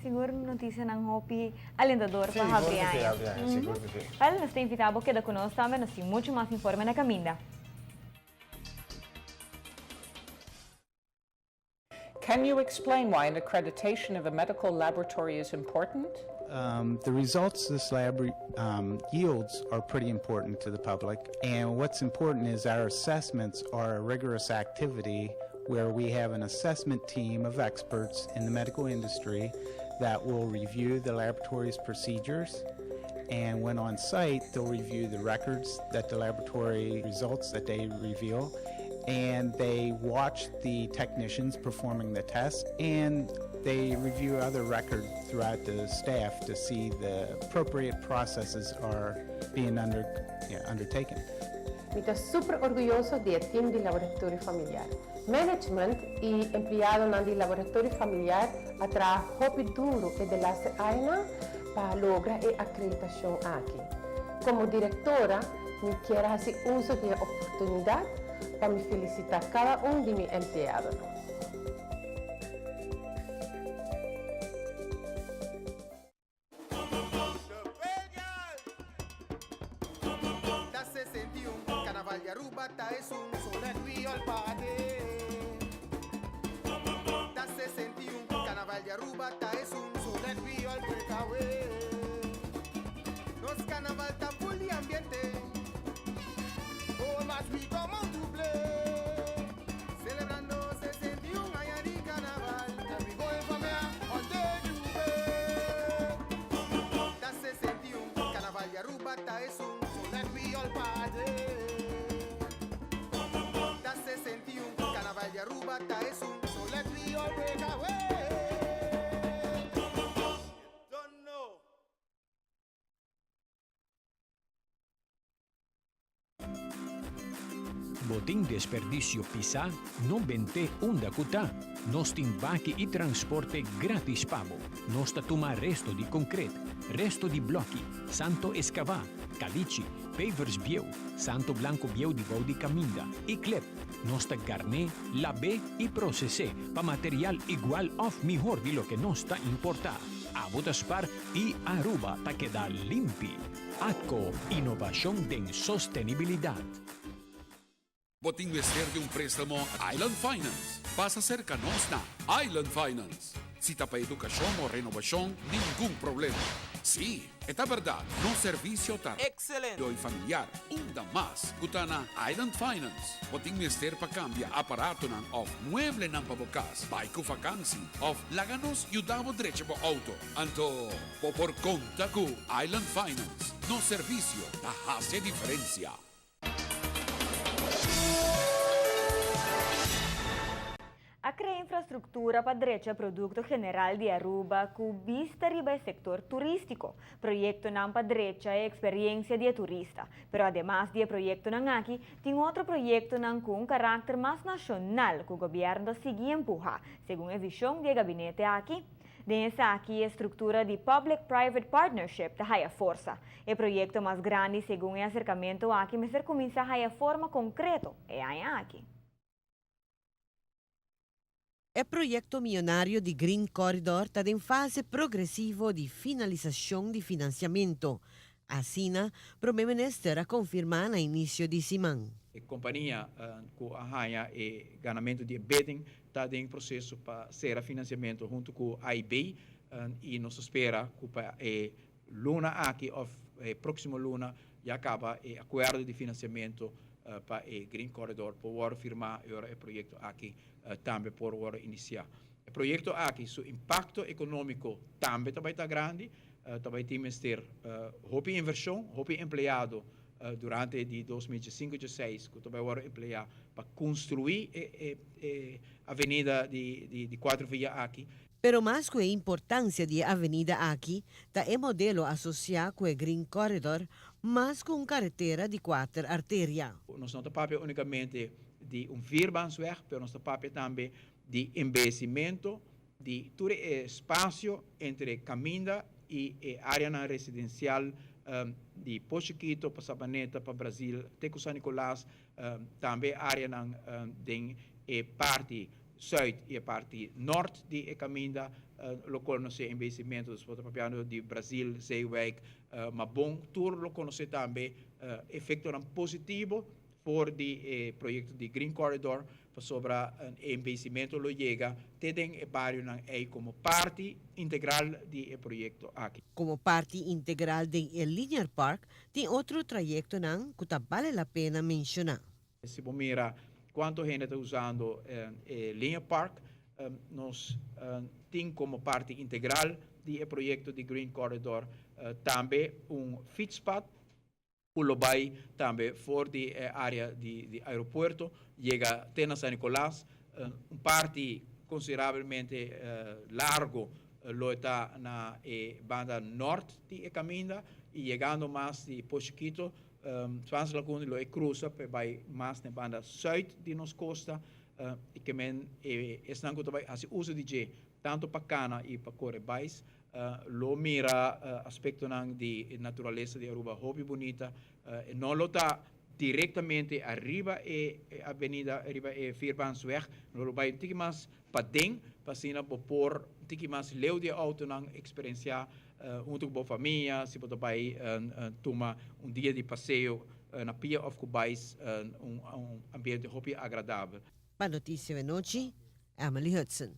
Sigur noticianan hopi alentador pa habri aña. Sigur cu si. Wel, nos ta invita bo keda cu nos tambe, nos tin mucho mas informe na caminda. Can you explain why an accreditation of a medical laboratory is important? Um, the results this lab um, yields are pretty important to the public. And what's important is our assessments are a rigorous activity where we have an assessment team of experts in the medical industry that will review the laboratory's procedures. And when on site, they'll review the records that the laboratory results that they reveal. And they watch the technicians performing the test and they review other records throughout the staff to see the appropriate processes are being under, you know, undertaken. Mi ta super orguyoso di e team di Laboratorio Familiar. Management y empleadonan di Laboratorio Familiar a traha hopi duro e delaster añanan pa logra e acreditacion aki. Como directora, mi kier haci uso di e oportunidad pa mi felicita cada un di mi empleadonan. Bo tin desperdicio pisa? No bent'é unda cu ta. Nos tin baki y transporte gratis pa bo. Nos ta tuma resto di concret, resto di bloki, santo escavá, calichi, pavers bieu, santo blanco bieu di bou di caminda y klep. Nos ta garné, lab'é y proces'é pa material igual of mihor di loke nos ta importá. Abo ta spar y Aruba ta keda limpi. Atco, innovacion den sostenibilidad. Bo tin mester di un préstamo Island Finance? Pasa serka nos na Island Finance. Si ta pa edukashon o renovashon, ningun problema. Sí, e ta bèrdat, nos servisio ta rápido i familiar. Unda mas ku ta na Island Finance. Bo tin mester pa kambia aparatonan òf mueblenan pa bo kas, bai ku vakansi òf laga nos yuda bo drecha bo outo. Anto bo por konta ku Island Finance. Nos servisio ta hasi e diferensia. A crea infrastructura pa drecha producto general di Aruba cu bista riba e sector turistico. Proyectonan pa drecha e experiencia di e turista. Pero ademas di e proyectonan aki, tin otro proyectonan cu un caracter mas nacional cu gobierno ta sigui empuha, segun e vision di e gabinete aki. Den esaki e structura di Public Private Partnership ta haya forsa. E proyecto mas grandi segun e acercamento aki mester cuminsa haya forma concreto e aña aki. E proyecto miyonario di Green Corridor ta den fase progresivo di finalisacion di financiamento. Asina, Prome Minister a confirma na inicio di siman. E kompania ku a haña e ganamentu di e bidding ta den proseso pa sera finansiamentu huntu ku AIB i nos ta spera ku pa e luna aki òf e próksimo luna ya kaba e akuerdo di finansiamentu pa e Green Corridor por wòrdu firmá i ora e proyekto aki tambe por wòrdu inisiá. E proyekto aki su impakto ekonómiko tambe ta bai ta grandi, ta bai tin mester hopi invershon, hopi empleado durante di 2005 dieseis ku ta bai wòrdu empleá pa konstruí e e avenida di di kuater via aki. Pero mas ku e importansia di e avenida aki ta e modelo asosiá ku e Green Corridor mas ku un karetera di kuater arteria. Nos no ta papia únikamente di un vierbaansweg, pero nos ta papia tambe di embeyecimento di tur e espasio entre kaminda i e áreanan residensial di Pos Chikito pa Sabaneta pa Brazil te ku San Nicolas, tambe e áreanan den e parti sùit i e parti nòrt di e kaminda. lo konosé embeyesimentu, nos por ta papiando di Brazil, Zeewijk, Mabon, tur lo konosé tambe efektonan positivo for di e proyekto di Green Corridor, pasobra e embeyesimentu lo yega te den e barionan ei komo parti integral di e proyekto aki. Komo parti integral den e Linear Park tin otro trayektonan ku ta bale la pena menshoná. Si bo mira kuantu hende ta usando e Linear Park, nos tin komo parti integral di e proyekto di Green Corridor tambe un fietspad ku lo bai tambe for di e área di aeropuerto yega te na San Nicolas. Un parti konsiderabelmente largo lo e ta na e banda nort di e kaminda i yegando mas di Pos Chikito, Spaanse Laguna lo e krusa pa e bai mas na e banda sùit di nos kosta i ke men esnan ku ta bai hasi uso di dje tantu pa kana i pa kore bais Lo mira aspectonan di naturalesa di Aruba hopi bunita. E no lo ta directamente ariba e avenida, riba e Vierbaansweg. No lo bay un tiki mas paden, pa asina bo por un tiki mas leu di e autonan experiencia hunto cu bo famia, si bo ta bay tuma un dia di paseo na pia of cu bais, un ambiente hopi agradabel. Pa Noticia Anochi, Emily Hudson.